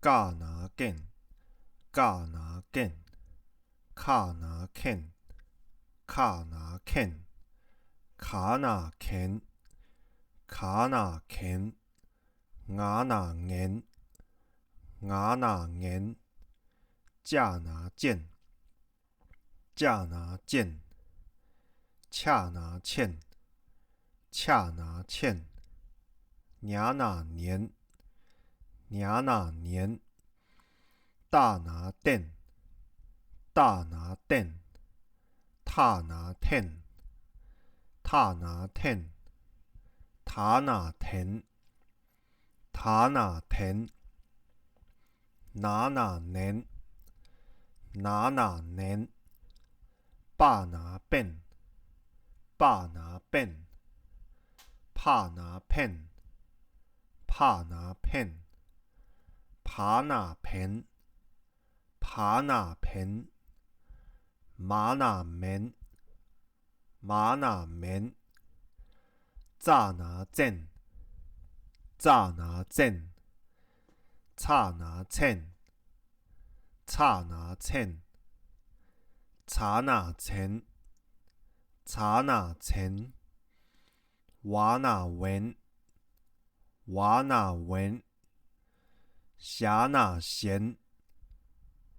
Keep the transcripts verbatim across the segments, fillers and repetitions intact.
ཀ་ན་ཀན། ཀ་ན་ཀན། ཁ་ན་ཁེན། ཁ་ན་ཁེན། ག་ན་གན། ག་ན་གན། ང་ན་ངན། ང་ན་ངན། ཅ་ན་ཅན། ཅ་ན་ཅན། ཆ་ན་ཆན། ཆ་ན་ཆན། ཉ་ན་ཉན། ཉ་ན་ཉན། ཏ་ན་ཏན། ཏ་ན་ཏན། ཐ་ན་ཐན། ཐ་ན་ཐན། ད་ན་དན། ད་ན་དན། ན་ན་ནན། ན་ན་ནན། པ་ན་པན། པ་ན་པན། ཕ་ན་ཕན། ཕ་ན་ཕན། བ་ན་བན། བ་ན་བན། མ་ན་མན། མ་ན་མན། ཙ་ན་ཙན། ཙ་ན་ཙན། ཚ་ན་ཚན། ཚ་ན་ཚན། ཚ་ན་ཚན། ཚ་ན་ཚན། ཝ་ན་ཝན། ཝ་ན་ཝན། ཞ་ན་ཞན།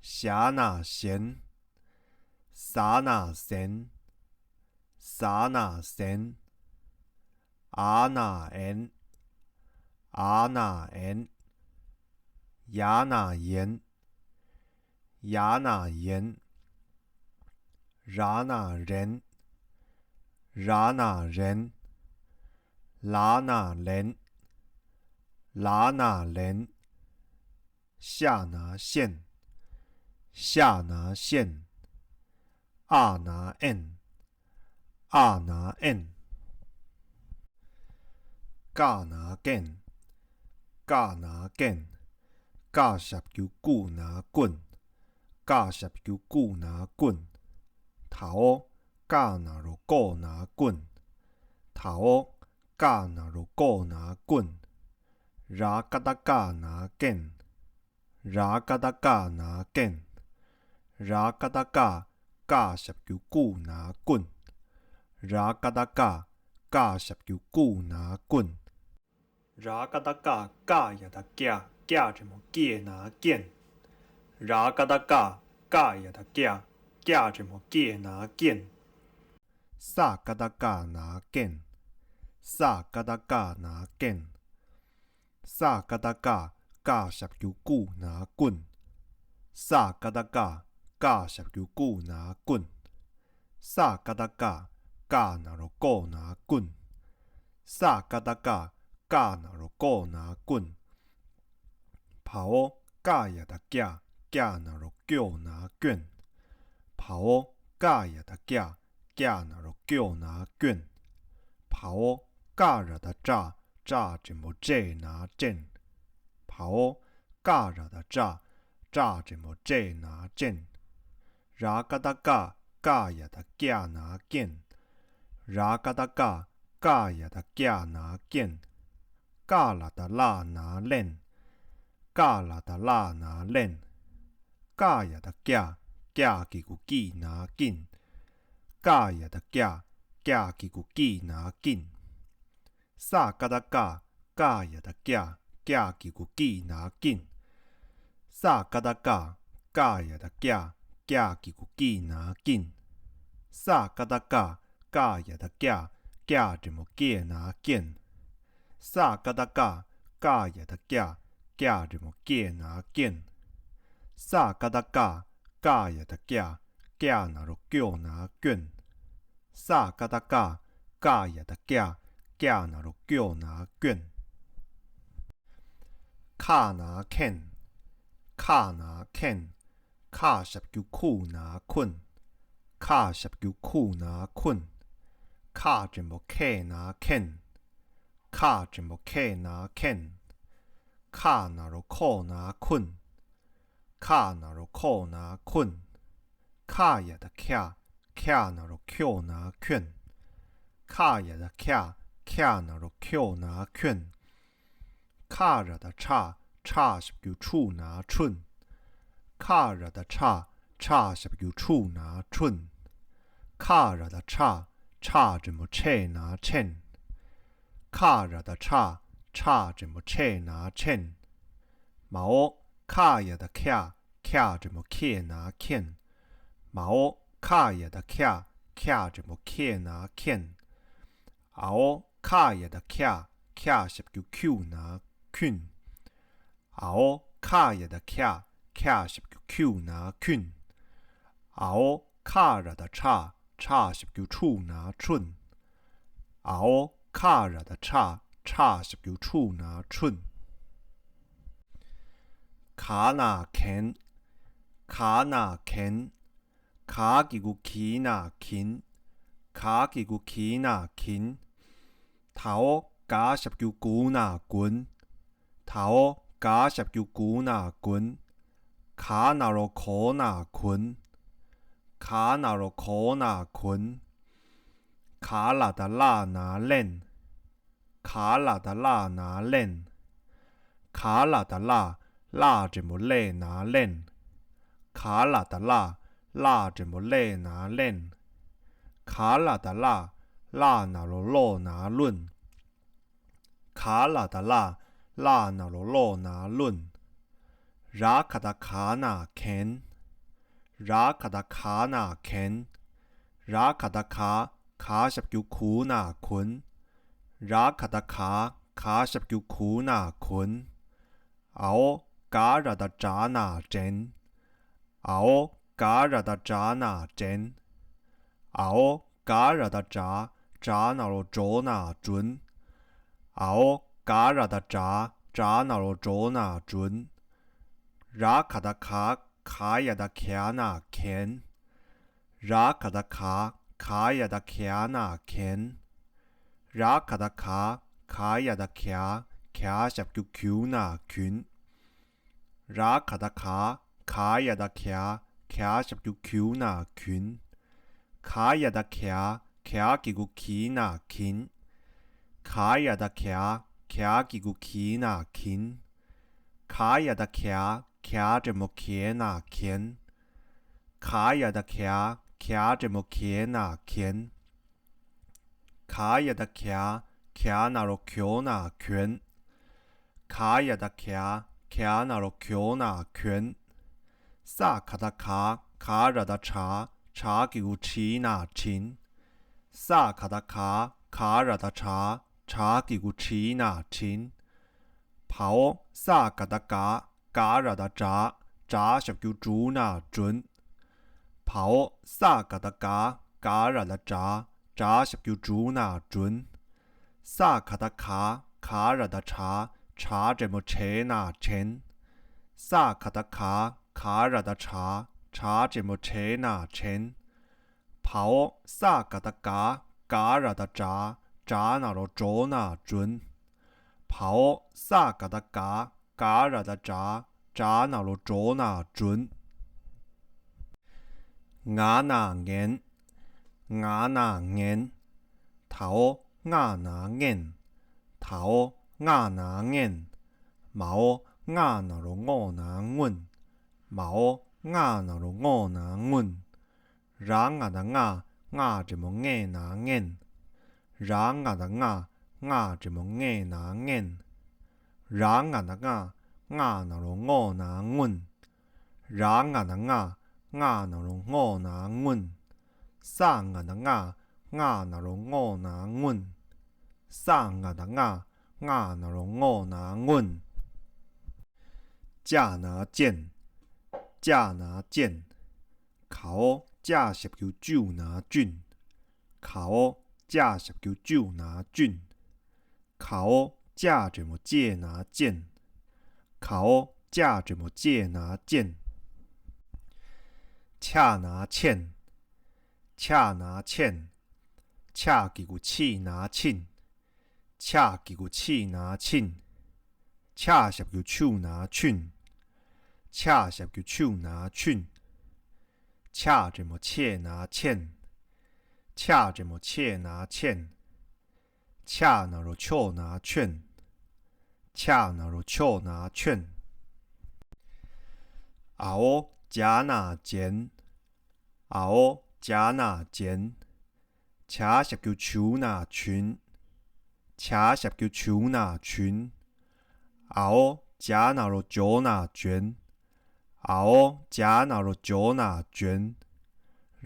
ཞ་ན་ཞན། ཟ་ན་ཟན། ཟ་ན་ཟན། ཨ་ན་ཨན། ཨ་ན་ཨན། ཡ་ན་ཡན། ཡ་ན་ཡན། ར་ན་རན། ར་ན་རན། ལ་ན་ལན། ལ་ན་ལན། ཤ་ན་ཤན། ཤ་ན་ཤན། ཨ་ན་ཨན། ཨ་ན་ཨན། ཀ་ན་ཀན། ཀ་ན་ཀན། ཀ་ཞབས་ཀྱུ་ཀུ་ན་ཀུན། ཀ་ཞབས་ཀྱུ་ཀུ་ན་ཀུན། ད་འོ། ཀ་ན་རོ་ཀོ་ན་ཀུན། ད་འོ། ཀ་ན་རོ་ཀོ་ན་ཀུན། ར་ཀ་བཏགས་ཀ་ན་ཀན། ར་ཀ་བཏགས་ཀ་ན་ཀན། ར་ཀ་བཏགས་ཀ། ཀ་ཞབས་ཀྱུ་ཀུ་ན་ཀུན། ར་ཀ་བཏགས་ཀ། ཀ་ཞབས་ཀྱུ་ཀུ་ན་ཀུན། ར་ཀ་བཏགས་ཀ། ཀ་ཡ་བཏགས་ཀྱ། ཀྱ་འགྲེང་བུ་ཀྱེ་ན་ཀྱེན། ར་ཀ་བཏགས་ཀ། ཀ་ཡ་བཏགས་ཀྱ། ཀྱ་འགྲེང་བུ་ཀྱེ་ན་ཀྱེན། ས་ཀ་བཏགས་སྐ་ན་སྐེན། ས་ཀ་བཏགས་སྐ་ན་སྐེན། ས་ཀ་བཏགས་སྐ། སྐ་ཞབས་ཀྱུ་སྐུ་ན་སྐུན། ས་ཀ་བཏགས་སྐ། སྐ་ཞབས་ཀྱུ་སྐུ་ན་སྐུན། ས་ཀ་བཏགས་སྐ། སྐ་ན་རོ་སྐོ་ན་སྐུན། ས་ཀ་བཏགས་སྐ། སྐ་ན་རོ་སྐོ་ན་སྐུན། བའོ། ཀ་ཡ་བཏགས་ཀྱ། ཀྱ་ན་རོ་སྐྱོ་ན་སྐྱོན། བའོ། ཀ་ཡ་བཏགས་ཀྱ། ཀྱ་ན་རོ་སྐྱོ་ན་སྐྱོན། བའོ། ཀ་ར་བཏགས་ཀྲ། ཀྲ་འགྲེང་བུ་ཀྲེ་ན་ཀྲེན། བའོ། ཀ་ར་བཏགས་ཀྲ། ཀྲ་འགྲེང་བུ་ཀྲེ་ན་ཀྲེན། ར་ཀ་བཏགས་ཀ། ཀ་ཡ་བཏགས་ཀྱ་ན་ཀྱེན། ར་ཀ་བཏགས་ཀ། ཀ་ཡ་བཏགས་ཀྱ་ན་ཀྱེན། ཀ་ལ་བཏགས་ཀླ་ན་ཀླེན། ཀ་ལ་བཏགས་ཀླ་ན་ཀླེན། ཀ་ཡ་བཏགས་ཀྱ། ཀྱ་གི་གུ་ཀྱི་ན་ཀྱིན། ཀ་ཡ་བཏགས་ཀྱ། ཀྱ་གི་གུ་ཀྱི་ན་ཀྱིན། ས་ཀ་བཏགས་སྐ། སྐ་ཡ་བཏགས་སྐྱ། སྐྱ་གི་གུ་སྐྱི་ན་སྐྱིན། ས་ཀ་བཏགས་སྐ། སྐ་ཡ་བཏགས་སྐྱ། སྐྱ་གི་གུ་སྐྱི་ན་སྐྱིན། ས་ཀ་བཏགས་སྐ། སྐ་ཡ་བཏགས་སྐྱ། སྐྱ་འགྲེང་བུ་སྐྱེ་ན་སྐྱེན། ས་ཀ་བཏགས་སྐ། སྐ་ཡ་བཏགས་སྐྱ། སྐྱ་འགྲེང་བུ་སྐྱེ་ན་སྐྱེན། ས་ཀ་བཏགས་སྐ། སྐ་ཡ་བཏགས་སྐྱ། སྐྱ་ན་རོ་སྐྱོ་ན་སྐྱོན། ས་ཀ་བཏགས་སྐ། སྐ་ཡ་བཏགས་སྐྱ། སྐྱ་ན་རོ་སྐྱོ་ན་སྐྱོན། ཁ་ན་ཁེན། ཁ་ན་ཁེན། ཁ་ཞབས་ཀྱུ་ཁུ་ན་ཁུན། ཁ་ཞབས་ཀྱུ་ཁུ་ན་ཁུན། ཁ་འགྲེང་བུ་ཁེ་ན་ཁེན། ཁ་འགྲེང་བུ་ཁེ་ན་ཁེན། ཁ་ན་རོ་ཁོ་ན་ཁུན། ཁ་ན་རོ་ཁོ་ན་ཁུན། ཁ་ཡ་བཏགས་ཁྱ། ཁྱ་ན་རོ་ཁྱོ་ན་ཁྱོན། ཁ་ཡ་བཏགས་ཁྱ། ཁྱ་ན་རོ་ཁྱོ་ན་ཁྱོན། ཁ་ར་བཏགས་ཁྲ། ཁྲ་ཞབས་ཀྱུ་ཁྲུ་ན་ཁྲུན། ཁ་ར་བཏགས་ཁྲ། ཁྲ་ཞབས་ཀྱུ་ཁྲུ་ན་ཁྲུན། ཁ་ར་བཏགས་ཁྲ། ཁྲ་འགྲེང་བུ་ཁྲེ་ན་ཁྲེན། ཁ་ར་བཏགས་ཁྲ། ཁྲ་འགྲེང་བུ་ཁྲེ་ན་ཁྲེན། མའོ། ཁ་ཡ་བཏགས་ཁྱ། ཁྱ་འགྲེང་བུ་ཁྱེ་ན་ཁྱེན། མའོ། ཁ་ཡ་བཏགས་ཁྱ། ཁྱ་འགྲེང་བུ་ཁྱེ་ན་ཁྱེན། ཨའོ། ཁ་ཡ་བཏགས་ཁྱ། ཁྱ་ཞབས་ཀྱུ་ཁྱུ་ན་ཁྱུན། ཨའོ། ཁ་ཡ་བཏགས་ཁྱ། ཁྱ་ཞབས་ཀྱུ་ཁྱུ་ན་ཁྱུན། ཨའོ། ཁ་ར་བཏགས་ཁྲ། ཁྲ་ཞབས་ཀྱུ་ཁྲུ་ན་ཁྲུན། ཨའོ། ཁ་ར་བཏགས་ཁྲ། ཁྲ་ཞབས་ཀྱུ་ཁྲུ་ན་ཁྲུན། ག་ན་གན། ག་ན་གན། ག་གི་གུ་གི་ན་གིན། ག་གི་གུ་གི་ན་གིན། དའོ། ག་ཞབས་ཀྱུ་གུ་ན་གུན། དའོ། ག་ཞབས་ཀྱུ་གུ་ན་གུན། ག་ན་རོ་གོ་ན་གུན། ག་ན་རོ་གོ་ན་གུན། ག་ལ་བཏགས་ལ་ན་ལེན། ག་ལ་བཏགས་ལ་ན་ལེན། ག་ལ་བཏགས་ལ། ལ་འགྲེང་བུ་ལེ་ན་ལེན། ག་ལ་བཏགས་ལ། ལ་འགྲེང་བུ་ལེ་ན་ལེན། ག་ལ་བཏགས་ལ། ལ་ན་རོ་ལོ་ན་ལུན། ག་ལ་བཏགས་ལ། ལ་ན་རོ་ལོ་ན་ལུན། ར་ག་བཏགས་ག་ན་གན། ར་ག་བཏགས་ག་ན་གན། ར་ག་བཏགས་ག། ག་ཞབས་ཀྱུ་གུ་ན་གུན། ར་ག་བཏགས་ག། ག་ཞབས་ཀྱུ་གུ་ན་གུན། ཨའོ། ག་ར་བཏགས་གྲ་ན་གྲེན། ཨའོ། ག་ར་བཏགས་གྲ་ན་གྲེན། ཨའོ། ག་ར་བཏགས་གྲ། གྲ་ན་རོ་གྲོ་ན་གྲུན། ཨའོ། ག་ར་བཏགས་གྲ། གྲ་ན་རོ་གྲོ་ན་གྲུན། ར་ག་བཏགས་ག། ག་ཡ་བཏགས་གྱ་ན་གྱེན། ར་ག་བཏགས་ག། ག་ཡ་བཏགས་གྱ་ན་གྱེན། ར་ག་བཏགས་ག། ག་ཡ་བཏགས་གྱ། གྱ་ཞབས་ཀྱུ་གྱུ་ན་གྱུན། ར་ག་བཏགས་ག། ག་ཡ་བཏགས་གྱ། གྱ་ཞབས་ཀྱུ་གྱུ་ན་གྱུན། ག་ཡ་བཏགས་གྱ། གྱ་གི་གུ་གྱི་ན་གྱིན། ག་ཡ་བཏགས་གྱ། གྱ་གི་གུ་གྱི་ན་གྱིན། ག་ཡ་བཏགས་གྱ། གྱ་འགྲེང་བུ་གྱེ་ན་གྱེན། ག་ཡ་བཏགས་གྱ། གྱ་འགྲེང་བུ་གྱེ་ན་གྱེན། ག་ཡ་བཏགས་གྱ། གྱ་ན་རོ་གྱོ་ན་གྱོན། ག་ཡ་བཏགས་གྱ། གྱ་ན་རོ་གྱོ་ན་གྱོན། ས་ག་བཏགས་ག། ག་ར་བཏགས་གྲ། གྲ་གི་གུ་གྲི་ན་གྲིན། ས་ག་བཏགས་ག། ག་ར་བཏགས་གྲ། གྲ་གི་གུ་གྲི་ན་གྲིན། བའོ། ས་ག་བཏགས་སྒ། སྒ་ར་བཏགས་སྒྲ། སྒྲ་ཞབས་ཀྱུ་སྒྲུ་ན་སྒྲུན། བའོ། ས་ག་བཏགས་སྒ། སྒ་ར་བཏགས་སྒྲ། སྒྲ་ཞབས་ཀྱུ་སྒྲུ་ན་སྒྲུན། ས་ག་བཏགས་ག། ག་ར་བཏགས་གྲ། གྲ་འགྲེང་བུ་གྲེ་ན་གྲེན། ས་ག་བཏགས་ག། ག་ར་བཏགས་གྲ། གྲ་འགྲེང་བུ་གྲེ་ན་གྲེན། བའོ། ས་ག་བཏགས་སྒ། སྒ་ར་བཏགས་སྒྲ། སྒྲ་ན་རོ་སྒྲོ་ན་སྒྲུན། བའོ། ས་ག་བཏགས་སྒ། སྒ་ར་བཏགས་སྒྲ། སྒྲ་ན་རོ་སྒྲོ་ན་སྒྲུན། ང་ན་ངན། ང་ན་ངན། དའོ། ང་ན་ངན། དའོ། ང་ན་ངན། མའོ། ང་ན་རོ་ངོ་ན་ངུན། མའོ། ང་ན་རོ་ངོ་ན་ངུན། ར་ང་བཏགས་རྔ། རྔ་འགྲེང་བུ་རྔེ་ན་རྔེན། ར་ང་བཏགས་རྔ། རྔ་འགྲེང་བུ་རྔེ་ན་རྔེན། ར་ང་བཏགས་རྔ། རྔ་ན་རོ་རྔོ་ན་རྔུན། ར་ང་བཏགས་རྔ། རྔ་ན་རོ་རྔོ་ན་རྔུན། ས་ང་བཏགས་སྔ། སྔ་ན་རོ་སྔོ་ན་རྔུན། ས་ང་བཏགས་སྔ། སྔ་ན་རོ་སྔོ་ན་རྔུན། ཅ་ན་ཅན། ཅ་ན་ཅན། གའོ། ཅ་ཞབས་ཀྱུ་ཅུ་ན་ཅུན། གའོ། ཅ་ཞབས་ཀྱུ་ཅུ་ན་ཅུན། གའོ། ཅ་འགྲེང་བུ་ཅེ་ན་ཅེན། གའོ། ཅ་འགྲེང་བུ་ཅེ་ན་ཅེན། ཆ་ན་ཆེན། ཆ་ན་ཆེན། ཆ་གི་གུ་ཆི་ན་ཆིན། ཆ་གི་གུ་ཆི་ན་ཆིན། ཆ་ཞབས་ཀྱུ་ཆུ་ན་ཆུན། ཆ་ཞབས་ཀྱུ་ཆུ་ན་ཆུན། ཆ་འགྲེང་བུ་ཆེ་ན་ཆེན། ཆ་འགྲེང་བུ་ཆེ་ན་ཆེན། ཆ་ན་རོ་ཆོ་ན་ཆོན། ཆ་ན་རོ་ཆོ་ན་ཆོན། ཨའོ་ཇ་ན་ཇེན། ཨའོ་ཇ་ན་ཇེན། ཇ་ཞབས་ཀྱུ་ཇུ་ན་ཇུན། ཇ་ཞབས་ཀྱུ་ཇུ་ན་ཇུན། ཨའོ་ཇ་ན་རོ་ཇོ་ན་ཇོན། ཨའོ་ཇ་ན་རོ་ཇོ་ན་ཇོན།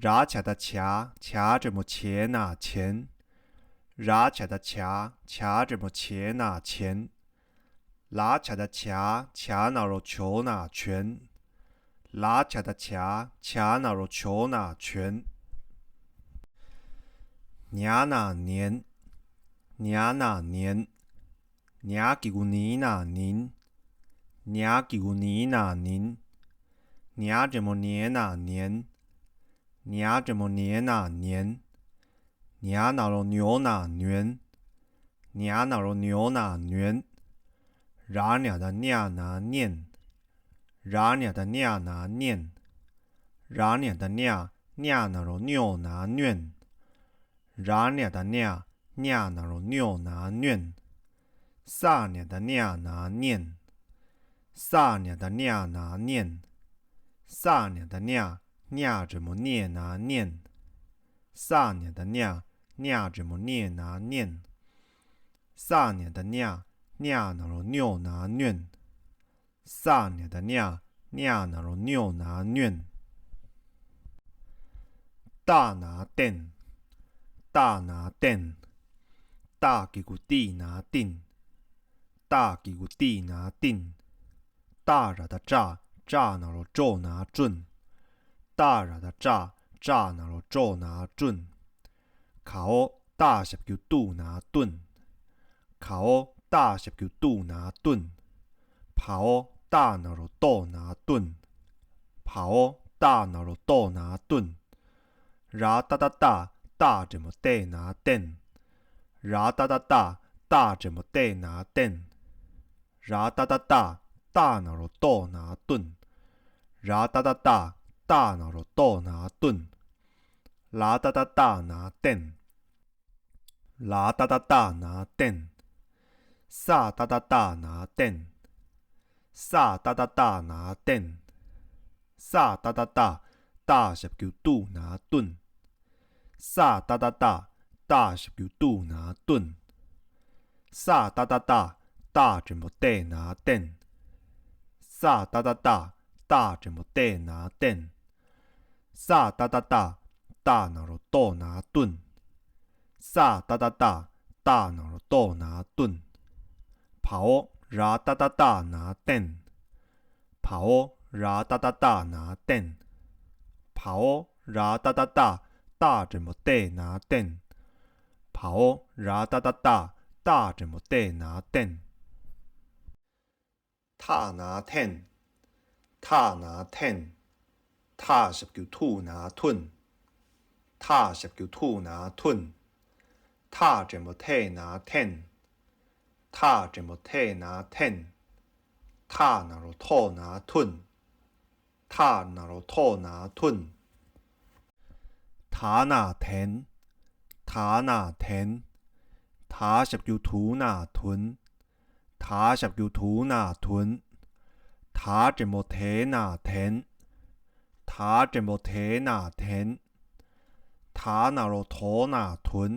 ར་ཇ་ད་ཇ། ཇ་འགྲེང་བུ་ཇེ་ན་ཇེན། ར་ཇ་ད་ཇ། ཇ་འགྲེང་བུ་ཇེ་ན་ཇེན། ལ་ཇ་ད་ཇ། ཇ་ན་རོ་ཇོ་ན་ཇོན། ལ་ཇ་ད་ཇ། ཇ་ན་རོ་ཇོ་ན་ཇོན། ཉ་ན་ཉེན། ཉ་ན་ཉེན། ཉ་གི་གུ་ནི་ན་ཉིན། ཉ་གི་གུ་ནི་ན་ཉིན། ཉ་འགྲེང་བུ་ཉེ་ན་ཉེན། ཉ་འགྲེང་བུ་ཉེ་ན་ཉེན། ཉ་ན་རོ་ཉོ་ན་ཉོན། ཉ་ན་རོ་ཉོ་ན་ཉོན། ར་ཉ་ད་ཉ་ན་ཉེན། ར་ཉ་ད་ཉ་ན་ཉེན། ར་ཉ་ད་ཉ། ཉ་ན་རོ་ཉོ་ན་ཉོན། ར་ཉ་ད་ཉ། ཉ་ན་རོ་ཉོ་ན་ཉོན། ས་ཉ་ད་ཉ་ན་ཉེན། ས་ཉ་ད་ཉ་ན་ཉེན། ས་ཉ་ད་ཉ། ཉ་འགྲེང་བུ་ཉེ་ན་ཉེན། ས་ཉ་ད་ཉ། ཉ་འགྲེང་བུ་ཉེ་ན་ཉེན། ས་ཉ་ད་ཉ། ཉ་ན་རོ་ཉོ་ན་ཉོན། ས་ཉ་ད་ཉ། ཉ་ན་རོ་ཉོ་ན་ཉོན། ཏ་ན་ཏན། ཏ་ན་ཏན། ཏ་གི་གུ་ཏི་ན་ཏིན། ཏ་གི་གུ་ཏི་ན་ཏིན། ཏ་ར་ད་ཏྲ། ཏྲ་ན་རོ་ཏྲོ་ན་ཏྲུན། ཏ་ར་ད་ཏྲ། ཏྲ་ན་རོ་ཏྲོ་ན་ཏྲུན། གའོ་ཏ་ཞབས་ཀྱུ་ཏུ་ན་ཏུན། གའོ་ཏ་ཞབས་ཀྱུ་ཏུ་ན་ཏུན། བའོ་ཏ་ན་རོ་ཏོ་ན་ཏུན། བའོ་ཏ་ན་རོ་ཏོ་ན་ཏུན། ར་ཏ་ཏ་ཏ། ཏ་འགྲེང་བུ་ཏེ་ན་ཏེན། ར་ཏ་ཏ་ཏ། ཏ་འགྲེང་བུ་ཏེ་ན་ཏེན། ར་ཏ་ཏ་ཏ། ཏ་ན་རོ་ཏོ་ན་ཏུན། ར་ཏ་ཏ་ཏ། ཏ་ན་རོ་ཏོ་ན་ཏུན། ལ་ཏ་ཏ་ཏ་ན་ཏེན། ལ་ཏ་ཏ་ཏ་ན་ཏེན། ས་ཏ་ཏ་ཏ་ན་ཏེན། ས་ཏ་ཏ་ཏ་ན་ཏེན། ས་ཏ་ཏ་ཏ། ཏ་ཞབས་ཀྱུ་ཏུ་ན་ཏུན། ས་ཏ་ཏ་ཏ། ཏ་ཞབས་ཀྱུ་ཏུ་ན་ཏུན། ས་ཏ་ཏ་ཏ། ཏ་འགྲེང་བུ་ཏེ་ན་ཏེན། ས་ཏ་ཏ་ཏ། ཏ་འགྲེང་བུ་ཏེ་ན་ཏེན། ས་ཏ་ཏ་ཏ། ཏ་ན་རོ་ཏོ་ན་ཏུན། ས་ཏ་ཏ་ཏ། ཏ་ན་རོ་ཏོ་ན་ཏུན། བའོ་ར་ཏ་ཏ་ཏ་ན་ཏེན། བའོ་ར་ཏ་ཏ་ཏ་ན་ཏེན། བའོ་ར་ཏ་ཏ་ཏ། ཏ་འགྲེང་བུ་ཏེ་ན་ཏེན། བའོ་ར་ཏ་ཏ་ཏ། ཏ་འགྲེང་བུ་ཏེ་ན་ཏེན། ཐ་ན་ཐེན། ཐ་ན་ཐེན། ཐ་ཞབས་ཀྱུ་ཐུ་ན་ཐུན། ཐ་ཞབས་ཀྱུ་ཐུ་ན་ཐུན། ཐ་འགྲེང་བུ་ཐེ་ན་ཐེན། ཐ་འགྲེང་བུ་ཐེ་ན་ཐེན། ཐ་ན་རོ་ཐོ་ན་ཐུན། ཐ་ན་རོ་ཐོ་ན་ཐུན། ད་ན་དན། ད་ན་དན། ད་ཞབས་ཀྱུ་དུ་ན་དུན། ད་ཞབས་ཀྱུ་དུ་ན་དུན། ད་འགྲེང་བུ་དེ་ན་དེན། ད་འགྲེང་བུ་དེ་ན་དེན། ད་ན་རོ་དོ་ན་དུན།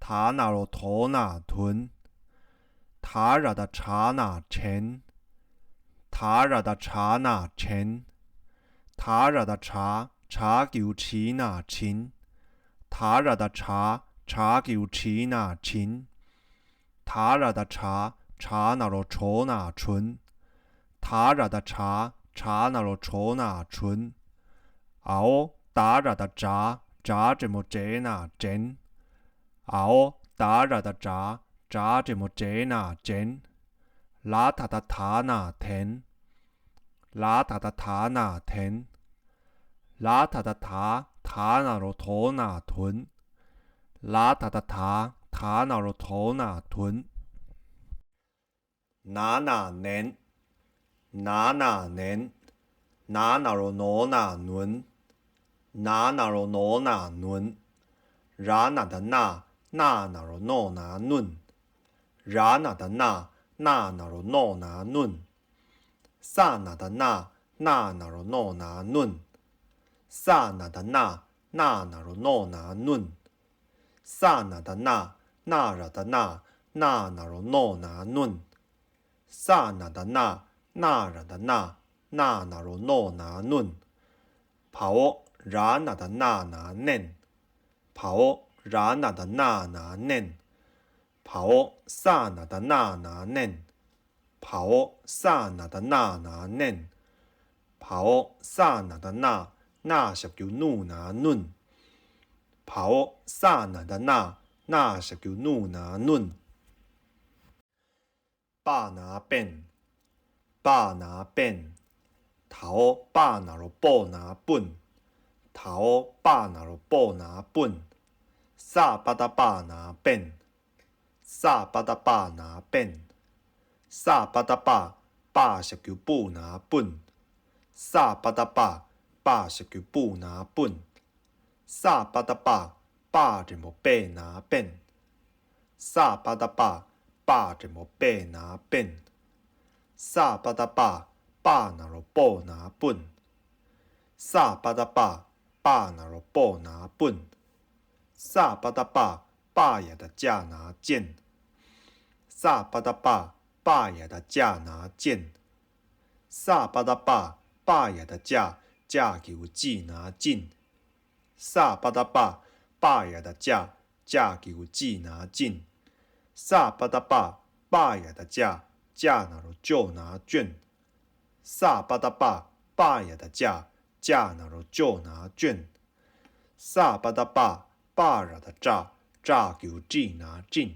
ད་ན་རོ་དོ་ན་དུན། ད་ར་བཏགས་དྲ་ན་དྲན། ད་ར་བཏགས་དྲ་ན་དྲན། ད་ར་བཏགས་དྲ། དྲ་གི་གུ་དྲི་ན་དྲིན། ད་ར་བཏགས་དྲ། དྲ་གི་གུ་དྲི་ན་དྲིན། ད་ར་བཏགས་དྲ། དྲ་ན་རོ་དྲོ་ན་དྲུན། ད་ར་བཏགས་དྲ། དྲ་ན་རོ་དྲོ་ན་དྲུན། འའོ་ད་ར་བཏགས་དྲ། དྲ་འགྲེང་བུ་དྲེ་ན་དྲེན། འའོ་ད་ར་བཏགས་དྲ། དྲ་འགྲེང་བུ་དྲེ་ན་དྲེན། ལ་ད་བཏགས་དྷ་ན་དེན། ལ་ད་བཏགས་དྷ་ན་དེན། ལ་ད་བཏགས་དྷ། དྷ་ན་རོ་དྷོ་ན་དྷུན། ལ་ད་བཏགས་དྷ། དྷ་ན་རོ་དྷོ་ན་དྷུན། ན་ན་ནན། ན་ན་ནན། ན་ན་རོ་ནོ་ན་ནུན། ན་ན་རོ་ནོ་ན་ནུན། ར་ན་བཏགས་རྣ། རྣ་ན་རོ་རྣོ་ན་རྣུན། ར་ན་བཏགས་རྣ། རྣ་ན་རོ་རྣོ་ན་རྣུན། ས་ན་བཏགས་སྣ། ན་ན་རོ་ནོ་ན་བསྣུན། ས་ན་བཏགས་སྣ། སྣ་ན་རོ་ནོ་ན་བསྣུན། ས་ན་བཏགས་སྣ། སྣ་ར་བཏགས་སྣ། སྣ་ན་རོ་ནོ་ན་བསྣུན། ས་ན་བཏགས་སྣ། སྣ་ར་བཏགས་སྣ། སྣ་ན་རོ་ནོ་ན་བསྣུན། བའོ་ར་ན་བཏགས་རྣ་ན་བསྣན། བའོ་ར་ན་བཏགས་རྣ་ན་བསྣན། བའོ་ས་ན་བཏགས་སྣ་ན་བསྣན། བའོ་ས་ན་བཏགས་སྣ་ན་བསྣན། བའོ་ས་ན་བཏགས་སྣ། སྣ་ཞབས་ཀྱུ་སྣུ་ན་བསྣུན། བའོ་ས་ན་བཏགས་སྣ། སྣ་ཞབས་ཀྱུ་སྣུ་ན་བསྣུན། པ་ན་པན། པ་ན་པན། དའོ་པ་ན་རོ་པོ་ན་པུན། དའོ་པ་ན་རོ་པོ་ན་པུན། ས་པ་བཏགས་སྤ་ན་པན། ས་པ་བཏགས་སྤ་ན་པན། ས་པ་བཏགས་སྤ། སྤ་ཞབས་ཀྱུ་སྤུ་ན་སྤུན། ས་པ་བཏགས་སྤ། སྤ་ཞབས་ཀྱུ་སྤུ་ན་སྤུན། ས་པ་བཏགས་སྤ། སྤ་འགྲེང་བུ་སྤེ་ན་སྤེན། ས་པ་བཏགས་སྤ། སྤ་འགྲེང་བུ་སྤེ་ན་སྤེན། ས་པ་བཏགས་སྤ། སྤ་ན་རོ་སྤོ་ན་སྤུན། ས་པ་བཏགས་སྤ། སྤ་ན་རོ་སྤོ་ན་སྤུན། ས་པ་བཏགས་སྤ། པ་ཡ་བཏགས་སྤྱ་ན་སྤྱན། ས་པ་བཏགས་སྤ། པ་ཡ་བཏགས་སྤྱ་ན་སྤྱན། ས་པ་བཏགས་སྤ། པ་ཡ་བཏགས་སྤྱ། སྤྱ་གི་གུ་སྤྱི་ན་སྤྱིན། ས་པ་བཏགས་སྤ། པ་ཡ་བཏགས་སྤྱ། སྤྱ་གི་གུ་སྤྱི་ན་སྤྱིན། ས་པ་བཏགས་སྤ། པ་ཡ་བཏགས་སྤྱ། སྤྱ་ན་རོ་སྤྱོ་ན་སྤྱོན། ས་པ་བཏགས་སྤ། པ་ཡ་བཏགས་སྤྱ། སྤྱ་ན་རོ་སྤྱོ་ན་སྤྱོན། ས་པ་བཏགས་སྤ། པ་ར་བཏགས་སྤྲ། སྤྲ་གི་གུ་སྤྲི་ན་སྤྲིན།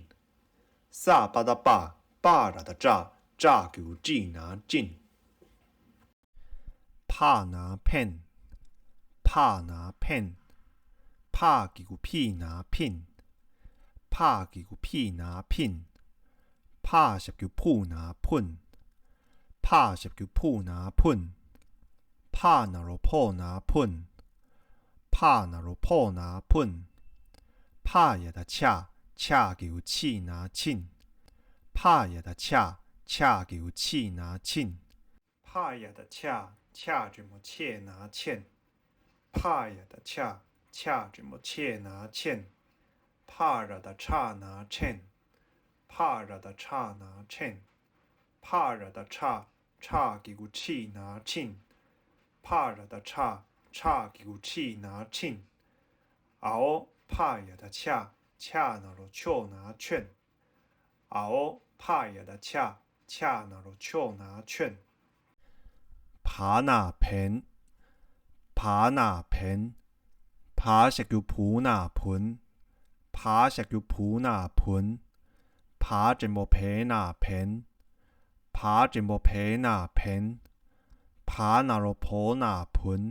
ས་པ་བཏགས་སྤ། པ་ར་བཏགས་སྤྲ། སྤྲ་གི་གུ་སྤྲི་ན་སྤྲིན། ཕ་ན་ཕན། ཕ་ན་ཕན། ཕ་གི་གུ་ཕི་ན་ཕིན། ཕ་གི་གུ་ཕི་ན་ཕིན། ཕ་ཞབས་ཀྱུ་ཕུ་ན་ཕུན། ཕ་ཞབས་ཀྱུ་ཕུ་ན་ཕུན། ཕ་ན་རོ་ཕོ་ན་ཕུན། ཕ་ན་རོ་ཕོ་ན་ཕུན། ཕ་ཡ་བཏགས་ཕྱ། ཕྱ་གི་གུ་ཕྱི་ན་ཕྱིན། ཕ་ཡ་བཏགས་ཕྱ། ཕྱ་གི་གུ་ཕྱི་ན་ཕྱིན། ཕ་ཡ་བཏགས་ཕྱ། ཕྱ་འགྲེང་བུ་ཕྱེ་ན་ཕྱེན། ཕ་ཡ་བཏགས་ཕྱ། ཕྱ་འགྲེང་བུ་ཕྱེ་ན་ཕྱེན། ཕ་ར་བཏགས་ཕྲ་ན་ཕྲན། ཕ་ར་བཏགས་ཕྲ་ན་ཕྲན། ཕ་ར་བཏགས་ཕྲ། ཕྲ་གི་གུ་ཕྲི་ན་ཕྲིན། ཕ་ར་བཏགས་ཕྲ། ཕྲ་གི་གུ་ཕྲི་ན་ཕྲིན། འའོ་ཕ་ཡ་བཏགས་ཕྱ། ཕྱ་ན་རོ་ཕྱོ་ན་ཕྱོན། འའོ་ཕ་ཡ་བཏགས་ཕྱ། ཕྱ་ན་རོ་ཕྱོ་ན་ཕྱོན། བ་ན་བན། བ་ན་བན། བ་ཞབས་ཀྱུ་བུ་ན་བུན། བ་ཞབས་ཀྱུ་བུ་ན་བུན། བ་འགྲེང་བུ་བེ་ན་བེན། བ་འགྲེང་བུ་བེ་ན་བེན། བ་ན་རོ་བོ་ན་བུན།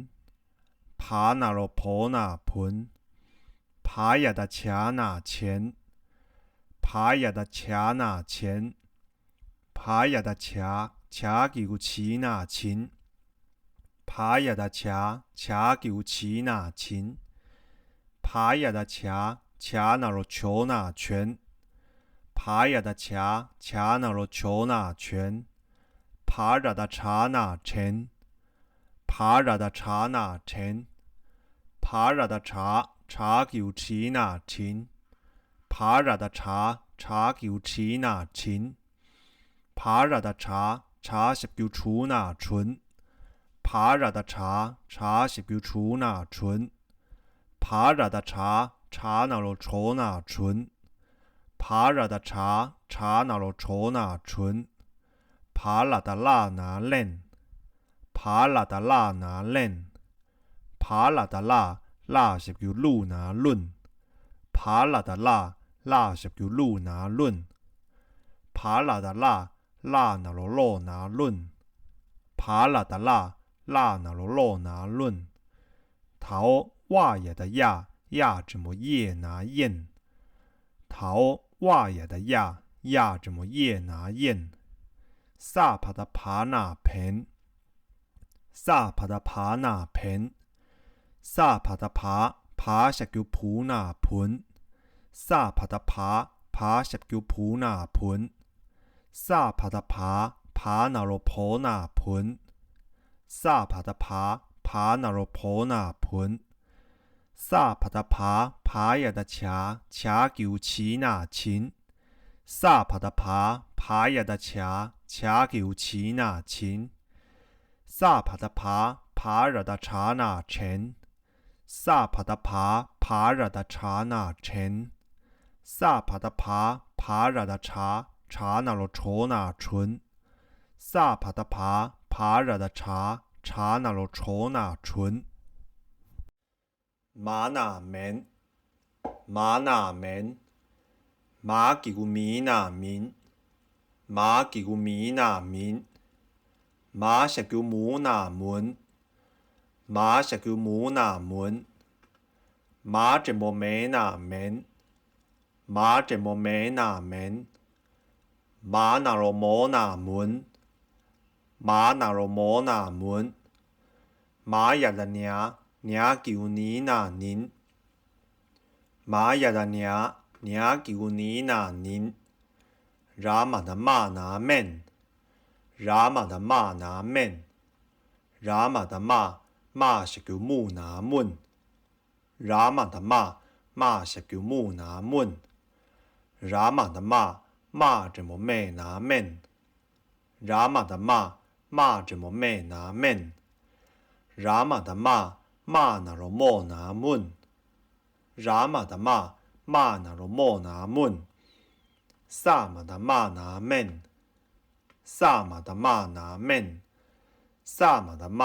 བ་ན་རོ་བོ་ན་བུན། བ་ཡ་བཏགས་བྱ་ན་བྱན། བ་ཡ་བཏགས་བྱ་ན་བྱན། བ་ཡ་བཏགས་བྱ། བྱ་གི་གུ་བྱི་ན་བྱིན། བ་ཡ་བཏགས་བྱ། བྱ་གི་གུ་བྱི་ན་བྱིན། བ་ཡ་བཏགས་བྱ། བྱ་ན་རོ་བྱོ་ན་བྱོན། བ་ཡ་བཏགས་བྱ། བྱ་ན་རོ་བྱོ་ན་བྱོན། བ་ར་བཏགས་བྲ་ན་བྲན། བ་ར་བཏགས་བྲ་ན་བྲན། བ་ར་བཏགས་བྲ། བྲ་གི་གུ་བྲི་ན་བྲིན། བ་ར་བཏགས་བྲ། བྲ་གི་གུ་བྲི་ན་བྲིན། བ་ར་བཏགས་བྲ། བྲ་ཞབས་ཀྱུ་བྲུ་ན་བྲུན། བ་ར་བཏགས་བྲ། བྲ་ཞབས་ཀྱུ་བྲུ་ན་བྲུན། བ་ར་བཏགས་བྲ། བྲ་ན་རོ་བྲོ་ན་བྲུན། བ་ར་བཏགས་བྲ། བྲ་ན་རོ་བྲོ་ན་བྲུན། བ་ལ་བཏགས་བླ་ན་བླན། བ་ལ་བཏགས་བླ་ན་བླན། བ་ལ་བཏགས་བླ། བླ་ཞབས་ཀྱུ་བླུ་ན་བླུན། བ་ལ་བཏགས་བླ། བླ་ཞབས་ཀྱུ་བླུ་ན་བླུན། བ་ལ་བཏགས་བླ། བླ་ན་རོ་བློ་ན་བླུན། བ་ལ་བཏགས་བླ། བླ་ན་རོ་བློ་ན་བླུན། དའོ་བ་ཡ་བཏགས་ཡ། ཡ་འགྲེང་བུ་ཡེ་ན་ཡེན། དའོ་བ་ཡ་བཏགས་ཡ། ཡ་འགྲེང་བུ་ཡེ་ན་ཡེན། ས་བ་བཏགས་བ་ན་བན། ས་བ་བཏགས་བ་ན་བན། ས་བ་བཏགས་བ། བ་ཞབས་ཀྱུ་བུ་ན་བུན། ས་བ་བཏགས་བ། བ་ཞབས་ཀྱུ་བུ་ན་བུན། ས་བ་བཏགས་བ། བ་ན་རོ་བོ་ན་བུན། ས་བ་ད་བ། བ་ན་རོ་བོ་ན་བུན། ས་བ་ད་བ། བ་ཡ་ད་བྱ། བྱ་གི་གུ་བྱི་ན་བྱིན། ས་བ་ད་བ། བ་ཡ་ད་བྱ། བྱ་གི་གུ་བྱི་ན་བྱིན། ས་བ་ད་བ། བ་ར་ད་བྲ་ན་བྲན། ས་བ་ད་བ། བ་ར་ད་བྲ་ན་བྲན། ས་བ་ད་བ། བ་ར་ད་བྲ། བྲ་ན་རོ་བྲོ་ན་བྲུན། ས་བ་ད་བ། བ་ར་ད་བྲ། བྲ་ན་རོ་བྲོ་ན་བྲུན། མ་ན་མེན། མ་ན་མེན། མ་གི་གུ་མི་ན་མིན། མ་གི་གུ་མི་ན་མིན། མ་ཞབས་ཀྱུ་མུ་ན་མུན། མ་ཞབས་ཀྱུ་མུ་ན་མུན། མ་འགྲེང་བུ་མེ་ན་མེན། མ་འགྲེང་བུ་མེ་ན་མེན། མ་ན་རོ་མོ་ན་མུན། མ་ན་རོ་མོ་ན་མུན། མ་ཡ་ད་ཉ། ཉ་གི་གུ་ནི་ན་ནིན། མ་ཡ་ད་ཉ། ཉ་གི་གུ་ནི་ན་ནིན། ར་མ་ད་མ་ན་མེན། ར་མ་ད་མ་ན་མེན། ར་མ་ད་མ། མ་ཞབས་ཀྱུ་མུ་ན་མུན། ར་མ་ད་མ། མ་ཞབས་ཀྱུ་མུ་ན་མུན། ར་མ་ད་མ། མ་འགྲེང་བུ་མེ་ན་མེན། ར་མ་ད་མ། མ་འགྲེང་བུ་མེ་ན་མེན། ར་མ་ད་མ། མ་ན་རོ་མོ་ན་མུན། ར་མ་ད་མ། མ་ན་རོ་མོ་ན་མུན། ས་མ་ད་མ་ན་མེན། ས་མ་ད་མ་ན་མེན། ས་མ་ད་མ།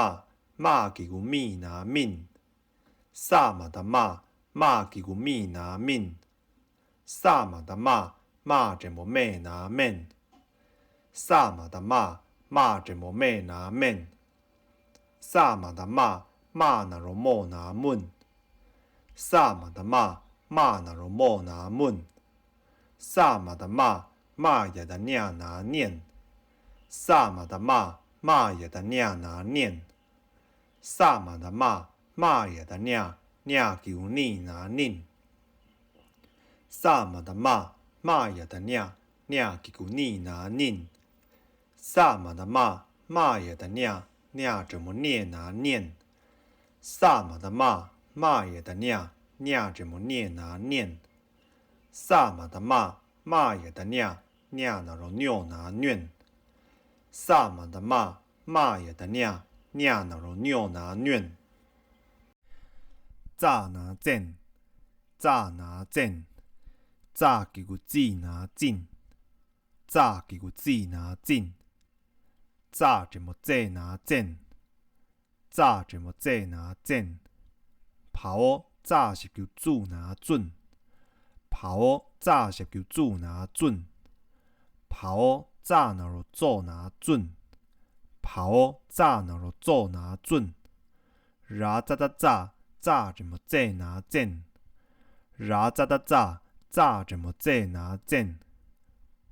མ་གི་གུ་མི་ན་མིན། ས་མ་ད་མ། མ་གི་གུ་མི་ན་མིན། ས་མ་ད་མ། མ་འགྲེང་བུ་མེ་ན་མེན། ས་མ་ད་མ། མ་འགྲེང་བུ་མེ་ན་མེན། ས་མ་ད་མ། མ་ན་རོ་མོ་ན་མུན། ས་མ་ད་མ། མ་ན་རོ་མོ་ན་མུན། ས་མ་ད་མ། མ་ཡ་ད་ཉ་ན་ཉན། ས་མ་ད་མ། མ་ཡ་ད་ཉ་ན་ཉན། ས་མ་ད་མ། མ་ཡ་ད་ཉ། ཉ་གི་གུ་ནི་ན་ནིན། ས་མ་ད་མ། མ་ཡ་ད་ཉ། ཉ་གི་གུ་ནི་ན་ནིན། ས་མ་ད་མ། མ་ཡ་ད་ཉ། ཉ་འགྲེང་བུ་ཉེ་ན་ཉེན། ས་མ་ད་མ། མ་ཡ་ད་ཉ། ཉ་འགྲེང་བུ་ཉེ་ན་ཉེན། ས་མ་ད་མ། མ་ཡ་ད་ཉ། ཉ་ན་རོ་ཉོ་ན་ཉོན། ས་མ་ད་མ། མ་ཡ་ད་ཉ། ཉ་ན་རོ་ཉོ་ན་ཉོན། ཙ་ན་ཙེན། ཙ་ན་ཙེན། ཙ་གི་གུ་ཙི་ན་ཙིན། ཙ་གི་གུ་ཙི་ན་ཙིན། ཙ་འགྲེང་བུ་ཙེ་ན་ཙེན། ཙ་འགྲེང་བུ་ཙེ་ན་ཙེན། བའོ་ཙ་ཞབས་ཀྱུ་ཙུ་ན་ཙུན། བའོ་ཙ་ཞབས་ཀྱུ་ཙུ་ན་ཙུན། བའོ་ཙ་ན་རོ་ཙོ་ན་ཙུན། བའོ་ཙ་ན་རོ་ཙོ་ན་ཙུན། ར་ཙ་ད་ཙ། ཙ་འགྲེང་བུ་ཙེ་ན་ཙེན། ར་ཙ་ད་ཙ། ཙ་འགྲེང་བུ་ཙེ་ན་ཙེན།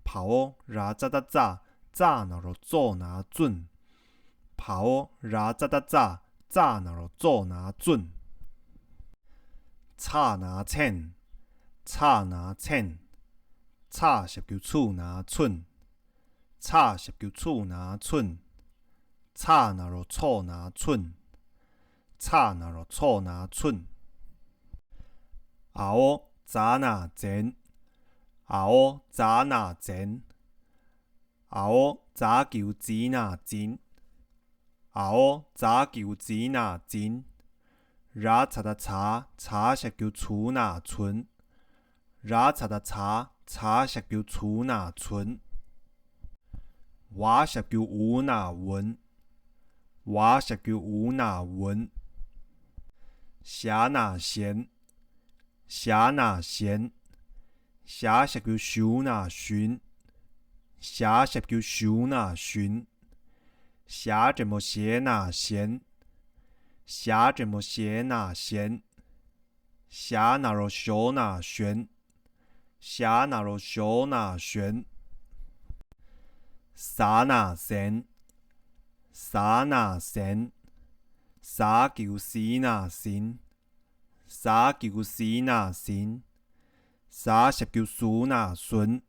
བའོ་ར་ཙ་ད་ཙ། ཙ་ན་རོ་ཙོ་ན་ཙུན། བའོ་ར་ཙ་ད་ཙ། ཙ་ན་རོ་ཙོ་ན་ཙུན། ཚ་ན་ཚན། ཚ་ན་ཚན། ཚ་ཞབས་ཀྱུ་ཚུ་ན་ཚུན། ཚ་ཞབས་ཀྱུ་ཚུ་ན་ཚུན། ཚ་ན་རོ་ཚོ་ན་ཚུན། ཚ་ན་རོ་ཚོ་ན་ཚུན། འའོ་ཛ་ན་ཛན། འའོ་ཛ་ན་ཛན། འའོ་ཛ་གི་གུ་ཛི་ན་ཛིན། འའོ་ཛ་གི་གུ་ཛི་ན་ཛིན། ར་ཚ་ད་ཚ། ཚ་ཞབས་ཀྱུ་ཚུ་ན་ཚུན། ར་ཚ་ད་ཚ། ཚ་ཞབས་ཀྱུ་ཚུ་ན་ཚུན། ཝ་ཞབས་ཀྱུ་ཝུ་ན་ཝུན། ཝ་ཞབས་ཀྱུ་ཝུ་ན་ཝུན། ཞ་ན་ཞན། ཞ་ན་ཞན། ཞ་ཞབས་ཀྱུ་ཞུ་ན་ཞུན། ཞ་ཞབས་ཀྱུ་ཞུ་ན་ཞུན། ཞ་འགྲེང་བུ་ཞེ་ན་ཞེན། ཞ་འགྲེང་བུ་ཞེ་ན་ཞེན། ཞ་ན་རོ་ཞོ་ན་ཞོན། ཞ་ན་རོ་ཞོ་ན་ཞོན། ཟ་ན་ཟན། ཟ་ན་ཟན། ཟ་གི་གུ་ཟི་ན་ཟིན། ཟ་གི་གུ་ཟི་ན་ཟིན། ཟ་ཞབས་ཀྱུ་ཟུ་ན་ཟུན།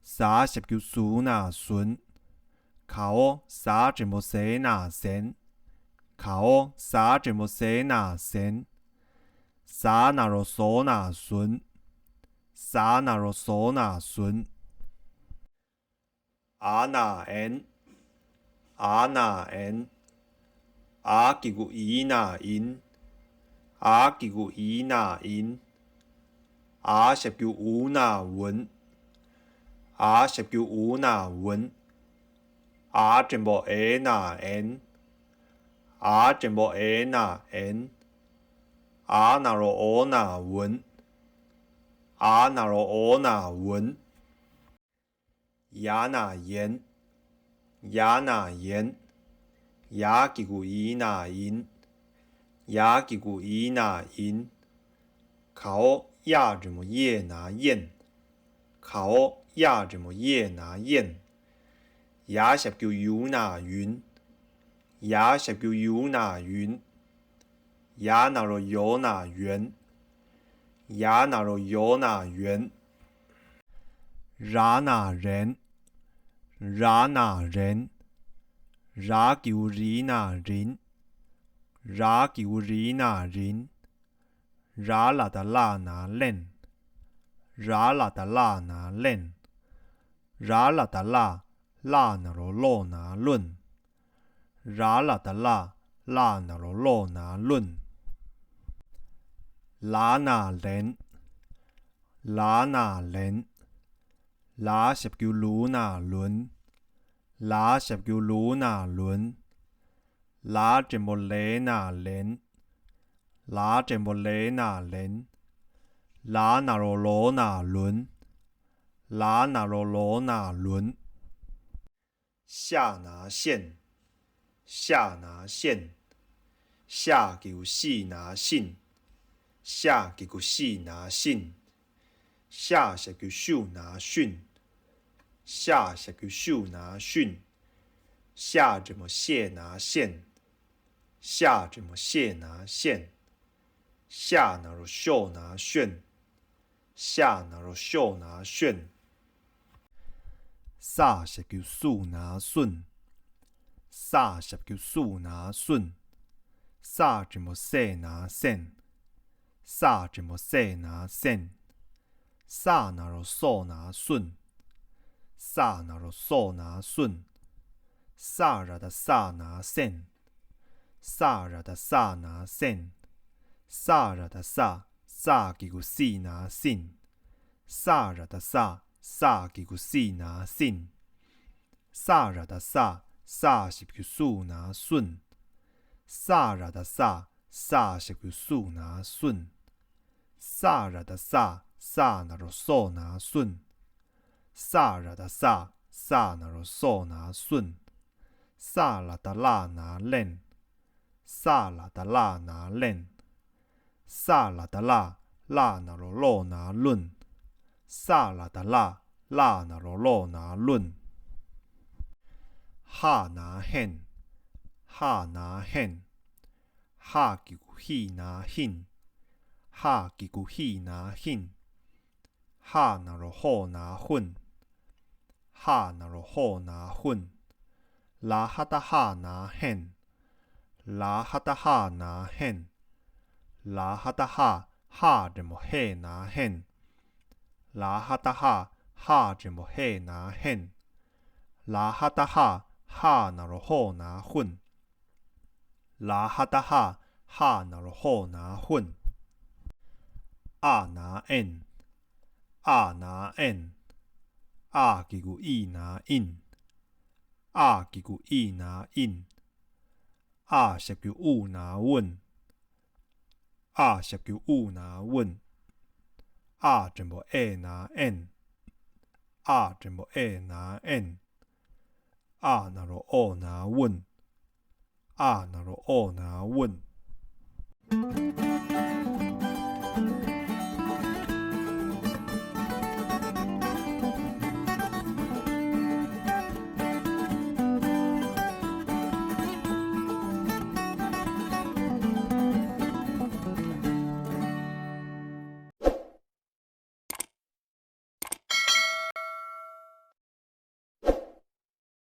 ཟ་ཞབས་ཀྱུ་ཟུ་ན་ཟུན། གའོ་ཟ་འགྲེང་བུ་ཟེ་ན་ཟེན། གའོ། ཟ་འགྲེང་བུ་ཟེ་ན་ཟེན། ཟ་ན་རོ་ཟོ་ན་ཟུན། ཟ་ན་རོ་ཟོ་ན་ཟུན། ཨ་ན་ཨེན། ཨ་ན་ཨེན། ཨ་གི་གུ་ཨི་ན་ཨིན། ཨ་གི་གུ་ཨི་ན་ཨིན། ཨ་ཞབས་ཀྱུ་ཨུ་ན་ཨུན། ཨ་ཞབས་ཀྱུ་ཨུ་ན་ཨུན། ཨ་འགྲེང་བུ་ཨེ་ན་ཨེན། ཨ་འགྲེང་བུ་ཨེ་ན་ཨེན། ཨ་ན་རོ་ཨོ་ན་ཨུན། ཨ་ན་རོ་ཨོ་ན་ཨུན། ཡ་ན་ཡེན། ཡ་ན་ཡེན། ཡ་གི་གུ་ཡི་ན་ཡིན། ཡ་གི་གུ་ཡི་ན་ཡིན། གའོ། ཡ་འགྲེང་བུ་ཡེ་ན་ཡེན། གའོ། ཡ་འགྲེང་བུ་ཡེ་ན་ཡེན། ཡ་ཞབས་ཀྱུ་ཡུ་ན་ཡུན། ཡ་ཞབས་ཀྱུ་ཡུ་ན་ཡུན། ཡ་ན་རོ་ཡོ་ན་ཡོན། ཡ་ན་རོ་ཡོ་ན་ཡོན། ར་ན་རན། ར་ན་རན། ར་གི་གུ་རི་ན་རིན། ར་གི་གུ་རི་ན་རིན། ར་ལ་བཏགས་ལ་ན་ལེན། ར་ལ་བཏགས་ལ་ན་ལེན། ར་ལ་བཏགས་ལ། ལ་ན་རོ་ལོ་ན་ལོན། ར་ལ་བཏགས་ལ། ལ་ན་རོ་ལོ་ན་ལོན། ལ་ན་ལེན། ལ་ན་ལེན། ལ་ཞབས་ཀྱུ་ལུ་ན་ལུན། ལ་ཞབས་ཀྱུ་ལུ་ན་ལུན། ལ་འགྲེང་བུ་ལེ་ན་ལེན། ལ་འགྲེང་བུ་ལེ་ན་ལེན། ལ་ན་རོ་ལོ་ན་ལུན། ལ་ན་རོ་ལོ་ན་ལུན། ཤ་ན་ཤེན། ཤ་ན་ཤེན། ཤ་གི་གུ་ཤི་ན་ཤིན། ཤ་གི་གུ་ཤི་ན་ཤིན། ཤ་ཞབས་ཀྱུ་ཤུ་ན་ཤུན། ཤ་ཞབས་ཀྱུ་ཤུ་ན་ཤུན། ཤ་འགྲེང་བུ་ཤེ་ན་ཤེན། ཤ་འགྲེང་བུ་ཤེ་ན་ཤེན། ཤ་ན་རོ་ཤོ་ན་ཤོན། ཤ་ན་རོ་ཤོ་ན་ཤོན། ས་ཞབས་ཀྱུ་སུ་ན་སུན། ས་ཞབས་ཀྱུ་སུ་ན་སུན། ས་འགྲེང་བུ་སེ་ན་སེན། ས་འགྲེང་བུ་སེ་ན་སེན། ས་ན་རོ་སོ་ན་སུན། ས་ན་རོ་སོ་ན་སུན། ས་ར་བཏགས་ས་ན་སེན། ས་ར་བཏགས་ས་ན་སེན། ས་ར་བཏགས་ས། ས་གི་གུ་སི་ན་སིན། ས་ར་བཏགས་ས། ས་གི་གུ་སི་ན་སིན། ས་ར་བཏགས་ས། ས་ཞབས་ཀྱུ་སུ་ན་སུན། ས་ར་བཏགས་ས། ས་ཞབས་ཀྱུ་སུ་ན་སུན། ས་ར་བཏགས་ས། ས་ན་རོ་སོ་ན་སུན། ས་ར་བཏགས་ས། ས་ན་རོ་སོ་ན་སུན། ས་ལ་བཏགས་ལ་ན་ལེན། ས་ལ་བཏགས་ལ་ན་ལེན། ས་ལ་བཏགས་ལ། ལ་ན་རོ་ལོ་ན་ལུན། ས་ལ་བཏགས་ལ། ལ་ན་རོ་ལོ་ན་ལུན། ཧ་ན་ཧེན། ཧ་ན་ཧེན། ཧ་གི་གུ་ཧི་ན་ཧིན། ཧ་གི་གུ་ཧི་ན་ཧིན། ཧ་ན་རོ་ཧོ་ན་ཧུན། ཧ་ན་རོ་ཧོ་ན་ཧུན། ལ་ཧ་བཏགས་ཧ་ན་ཧེན། ལ་ཧ་བཏགས་ཧ་ན་ཧེན། ལ་ཧ་བཏགས་ཧ། ཧ་འགྲེང་བུ་ཧེ་ན་ཧེན། ལ་ཧ་བཏགས་ཧ། ཧ་འགྲེང་བུ་ཧེ་ན་ཧེན། ལ་ཧ་བཏགས་ཧ། ཧ་ན་རོ་ཧོ་ན་ཧུན། ལ་ཧ་བཏགས་ཧ། ཧ་ན་རོ་ཧོ་ན་ཧུན། ཨ་ན་ཨེན། ཨ་ན་ཨེན། ཨ་གི་གུ་ཨི་ན་ཨིན། ཨ་གི་གུ་ཨི་ན་ཨིན། ཨ་ཞབས་ཀྱུ་ཨུ་ན་ཨུན། ཨ་ཞབས་ཀྱུ་ཨུ་ན་ཨུན། ཨ་འགྲེང་བུ་ཨེ་ན་ཨེན། ཨ་འགྲེང་བུ་ཨེ་ན་ཨེན། ཨ་ན་རོ་ཨོ་ན་ཨུན། ཨ་ན་རོ་ཨོ་ན་ཨུན།